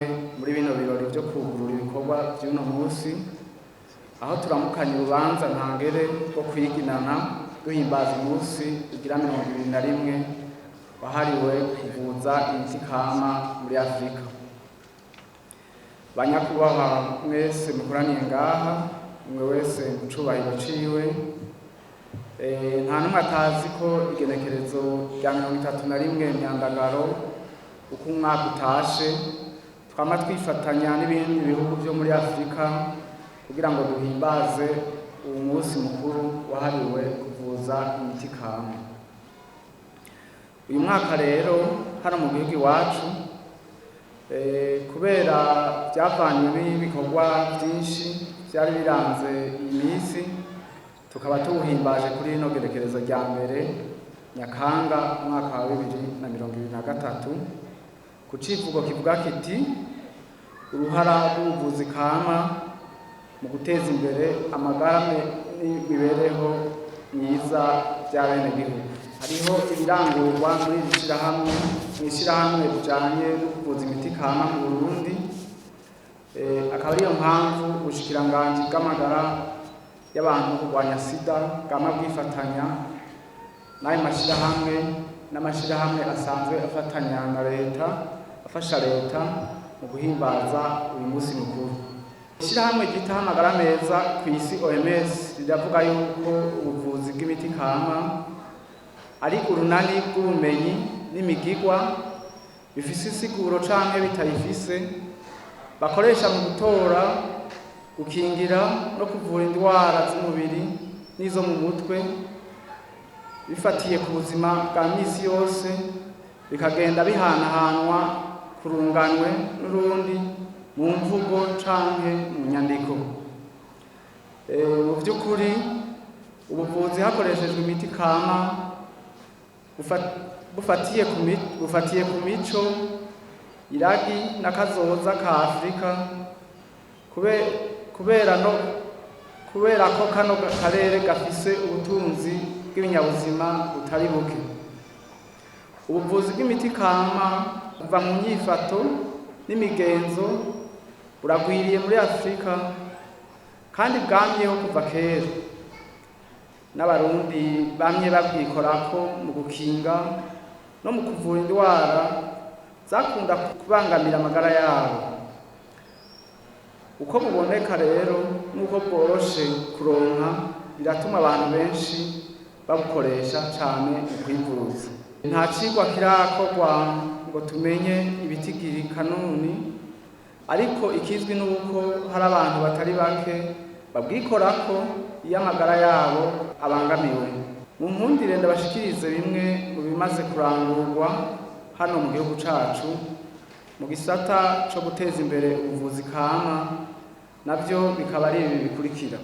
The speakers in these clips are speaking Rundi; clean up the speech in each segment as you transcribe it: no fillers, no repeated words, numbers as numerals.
Muri bino birori vyo kugurura ibikorwa vy'uno munsi, aho turamukanya urubanza ntangere rwo kwiginana duhimbaza umunsi ugira 21 wahariwe kuvuza imiti kama muri Afurika. Banyakubahwa mwese mukoraniye ngaha, umwe wese mu cubahiro ciwe, nta n'umwe atazi ko igenekerezo rya 31 Myandagaro uko umwaka utashe twama twifatanya n'ibindi bihugu vyo muri Afurika kugira ngo duhimbaze uwu munsi mukuru wahariwe kuvuza imiti kama. Uyu mwaka rero hano mu gihugu iwacu, kubera vyavanywe n'ibikorwa vyinshi vyari biranze iyi misi, tukaba tuwuhimbaje kuri rino gerekerezo rya 1 Nyakanga umwaka wa 2023, ku civugo kivuga kiti: "Uruhara rw'ubuvuzi kama mu guteza imbere amagara n'imibereho myiza vy'abenegihugu." Hariho ibirangurwa muri iri shirahamwe, mw'ishirahamwe rijanye no kuvuza imiti kama mu Burundi, akaba ariyo mpamvu ubushikiranganji bw'amagara y'abantu kurwanya sida bwama bwifatanya n'ayo mashirahamwe n'amashirahamwe asanzwe afatanya na leta, afasha leta mu guhimbaza uyu munsi mukuru. Ishirahamwe ryitaho amagara meza kw'isi, OMS, riravuga yuko ubuvuzi bw'imiti kama ari urunani rw'ubumenyi n'imigigwa bifise insiguro canke bitayifise, bakoresha mu gutora, gukingira no kuvura indwara z'umubiri n'izo mu mutwe, bifatiye ku buzima bwa misi yose, bikagenda bihanahanwa kurunganwe n'urundi mu mvugo canke mu nyandiko. Mu vy'ukuri ubuvuzi hakoreshejwe imiti kama bufatiye ku mico, iragi n'akazoza ka Afurika, kubera no kubera ko kano karere gafise ubutunzi bw'ibinyabuzima butari buke. Ubuvuzi bw'imiti kama buva mu nyifato n'imigenzo, buragwiriye muri Afurika kandi bwamyeho kuva kera, n'Abarundi bamye babwikorako mu gukinga no mu kuvura indwara zakunda kubangamira amagara yabo. Uko buboneka rero n'uko bworoshe kuronka biratuma abantu benshi babukoresha cane mu kwivuza. Nta cigwa kirakorwa ngo tumenye ibitigiri kanuni, ariko ikizwi nuko hari abantu batari bake babwikorako iyo amagara yabo abangamiwe. Mu nkundire ndabashikirize bimwe mu bimaze kurangurwa hano mu gihugu cacu mu gisata co guteza imbere ubuvuzi kama, navyo bikaba ari ibi bikurikira: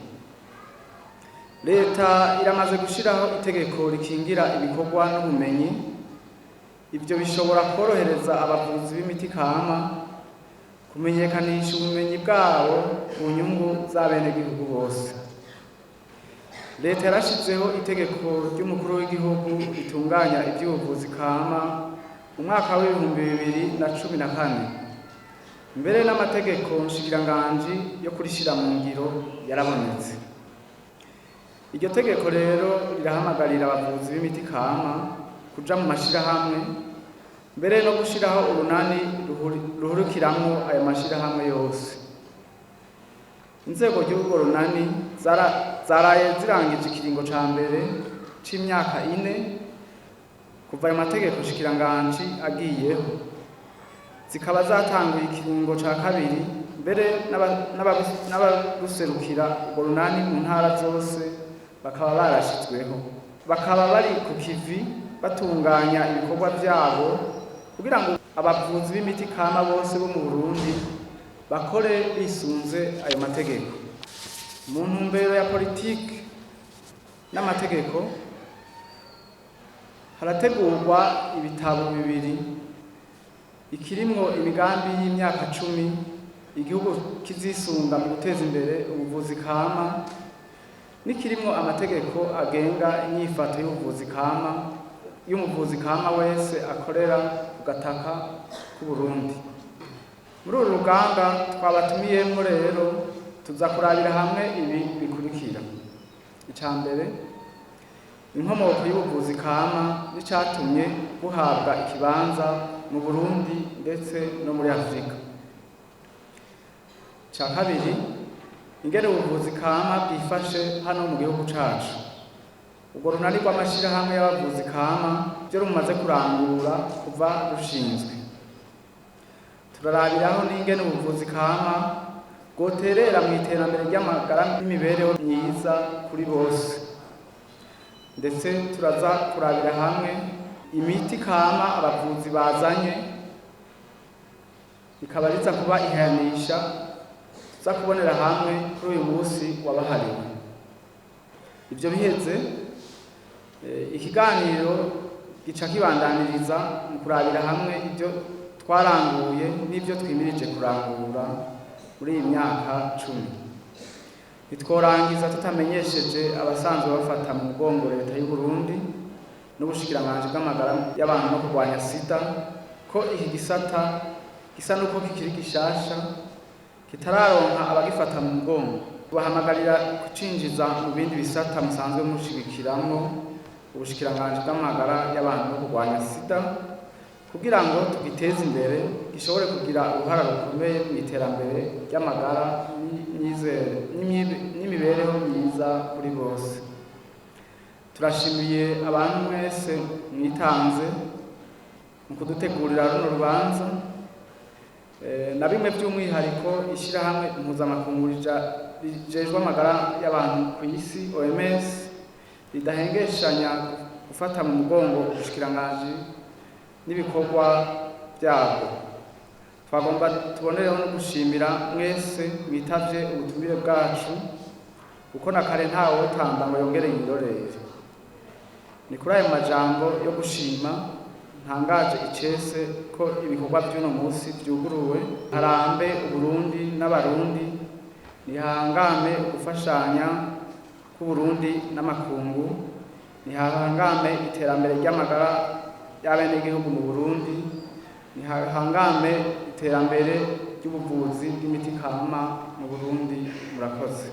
Leta iramaze gushiraho itegeko rikingira ibikorwa n'ubumenyi. Ivyo bishobora korohereza abavuzi b'imiti kama kumenyekanisha ubumenyi bwabo ku nyungu z'abenegihugu bose. Leta yarashizeho itegeko ry'umukuru w'igihugu ritunganya ivy'ubuvuzi kama mu mwaka w'2014, mbere n'amategeko nshikiranganji yo kurishira mu ngiro yarabonetse. Iryo tegeko rero rirahamagarira abavuzi b'imiti kama kuja mu mashirahamwe, mbere no gushiraho urunani ruhurukiramwo ayo mashirahamwe yose. Inzego ry'urwo runani zaraye zirangije ikiringo ca mbere c'imyaka 4 kuva ayo mategeko nshikiranganji agiyeho, zikaba zatanguye ikiringo ca kabiri, mbere n'abaruserukira urwo runani mu ntara zose bakaba barashizweho, bakaba bari ku kivi batunganya ibikorwa vyabo kugira ngo abavuzi b'imiti kama bose bo mu Burundi bakore bisunze ayo mategeko. Mu ntumbero ya politike n'amategeko, harategurwa ibitabo bibiri: ikirimwo imigambi y'imyaka 10 igihugu kizisunga mu guteza imbere ubuvuzi kama, n'ikirimwo amategeko agenga inyifato y'ubuvuzi kama y'umuvuzi kama wese akorera ku gataka k'Uburundi. Muri uru ruganda twabatumiyemwo rero, tuza kurabira hamwe ibi bikurikira: Ica mbere, inkomoko y'ubuvuzi kama n'icatumye buhabwa ikibanza mu Burundi ndetse no muri Afurika. Ica kabiri, ingene ubuvuzi kama bwifashe hano mu gihugu cacu, urwo runani rw'amashirahamwe y'abavuzi kama, ivyo rumaze kurangura kuva rushinzwe. Turarabiraho n'ingene ubuvuzi kama bwoterera mu iterambere ry'amagara n'imibereho myiza kuri bose. Ndetse turaza kurabira hamwe imiti kama abavuzi bazanye, rikaba riza kuba ihayanisha tuza kubonera hamwe kuri uyu munsi wabahariwe. Ivyo biheze, ikiganiro gica kibandaniriza mu kurabira hamwe ibyo twaranguye n'ibyo twimirije kurangura muri iyi myaka 10. Ntitworangiza tutamenyesheje abasanzwe bafata mu mugongo leta y'u Burundi n'ubushikiranganji bw'amagara y'abantu no kurwanya sida, ko iki gisata gisa n'uko kikiri gishasha, kitararonka abagifata mu mugongo. Tubahamagarira kucinjiza mu bindi bisata musanzwe mushigikiramwo ubushikiranganji bw'amagara y'abantu no kurwanya sida, kugira ngo tugiteze imbere, gishobore kugira uruhara rukomeye mu iterambere ry'amagara n'imibereho myiza kuri bose. Turashimiye abantu mwese mwitanze mu kudutegurira runo rubanza, na bimwe by'umwihariko ishyirahamwe mpuzamakungu rijejwe amagara y'abantu ku isi, OMS, ridahengeshanya gufata mu mugongo ubushikiranganji n'ibikorwa byabwo. Twagomba tubonereho no gushimira mwese mwitavye ubutumire bwacu, kuko na kare ntawe utamba ngo yongere yirorere. Ni kuri ayo majambo yo gushima ntangaje icese ko ibikorwa by'uno munsi vyuguruwe. Harambe Uburundi n'Abarundi, nihangame gufashanya k'Uburundi n'amakungu, nihangame iterambere ry'amagara y'abenegihugu mu Burundi, nihangame iterambere ry'ubuvuzi bw'imiti kama mu Burundi. Murakoze.